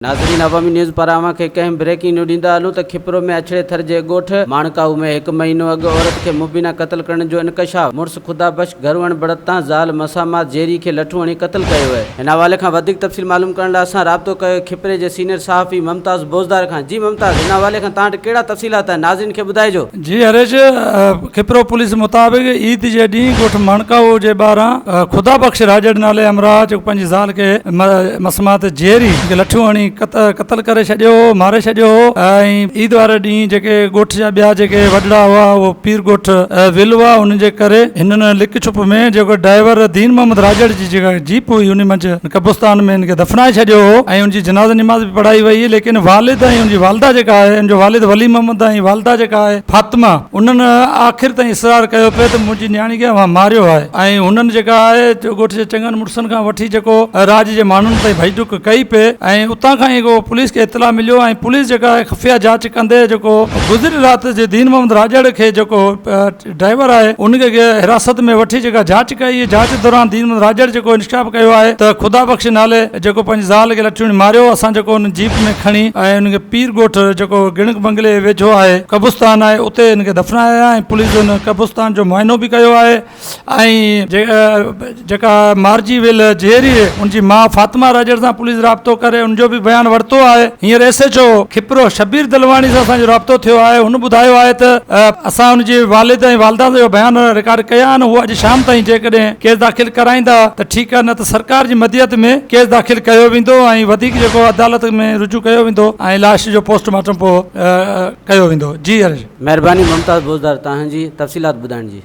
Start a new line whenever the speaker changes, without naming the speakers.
ناظرين عوامي نيوز پاران اوهان کي هڪ اهم بريڪنگ نيو ڏيندا هلون ته کپرو ۾ اڇڙي ٿر جي ڳوٺ ماڻڪائو ۾ هڪ مهينو اڳ عورت کي مبينا قتل ڪرڻ جو انڪشاف، مڙس خدا بخش گهرو اڻبڻت تان زال مسامات جيري کي لٺون هڻي قتل ڪيو ويو. هن حوالي کان وڌيڪ تفصيل معلوم ڪرڻ لاء اسان رابطو ڪيو کپري جي سينيئر صحافي ممتاز بوزدار کان جي ممتاز هن حوالي کان توهان وٽ ڪهڙا تفصيلات آهن ناظرين کي ٻڌائجو.
جي هريش، کپرو پوليس مطابق عيد جي ڏينهن ڳوٺ ماڻڪائو جي ٻاهران خدا بخش راڄڙ نالي همراهه جيڪو پنهنجي زال کي مسمات جيئري کي لٺيون هڻي قتل ڪري ڇڏيو هو ماري ڇڏيو هو ۽ عيد واري ڏينهن جيڪي ڳوٺ جا ٻيا جيڪي وڏڙا هئا اهو پير ڳوٺ ويل هئا انهن جي ڪري هنن لڪ ڇپ ۾ جيڪو ڊرائيور دين محمد راڄڙ جي جيڪا جيپ هئي ان منجهه قبرستان ۾ هن کي دفنائي ڇڏيو هو ۽ ان جي جنازه نماز به پڙهائي وئي ليڪن والد ۽ ان جي والده جيڪا آهي ان جو والد ولي محمد ۽ والده جيڪا آهي فاطمه انهن آخر تائين اصرار ڪيو پئي ته منهنجي نياڻي کي اوهان ماريو آهي ۽ هنن جيڪا آهي ڳوٺ جي چڱن مڙسن کان وٺي جيڪو راڄ جي ماڻهن تائين ڀڄ ڊڪ ڪئي پئي ۽ اتان کان ئي پوليس کي اطلاع مليو ۽ پوليس جيڪا آهي خفيه جاچ ڪندي جيڪو گذريل رات جي دين محمد راڄڙ کي جيڪو ڊرائيور آهي ان کي حراست ۾ وٺي جيڪا جاچ ڪئي جاچ دوران دين محمد راڄڙ جيڪو انڪشاف ڪيو آهي ته خدا بخش نالي جيڪو پنهنجي زال کي لٺيون هڻي ماريو اسان جيڪو ان جيپ ۾ کڻي ۽ ان کي پير ڳوٺ جيڪو گڻڪ بنگلي ويجهو آهي قبرستان آهي اتي ان کي دفنايا آيا ۽ پوليس ان قبرستان جو معائنو به ڪيو آهي ۽ جيڪا مارجي ويل جيئري ان جي ماء فاطمه راڄڙ سان پوليس رابطو ڪري ان جو به بيان ورتو آهي هينئر S H O Khipro Shabbir Dalwani سان اسان جو رابطو ٿيو آهي هن ٻڌايو آهي ته اسان ان جي والد ۽ والده جو بيان رڪارڊ ڪيا آهن هو اڄ شام تائين جيڪڏهن ڪيس داخل ڪرائيندا ته ٺيڪ آهي نه ته سرڪار جي مديت ۾ ڪيس داخل ڪيو ويندو ۽ وڌيڪ جيڪو عدالت ۾ رجوع ڪيو ويندو ۽ لاش جو پوسٽ مارٽم پوء ڪيو ويندو جي هريش.
مهرباني ممتاز بوزدار توهان جي تفصيلات ٻڌائڻ جي.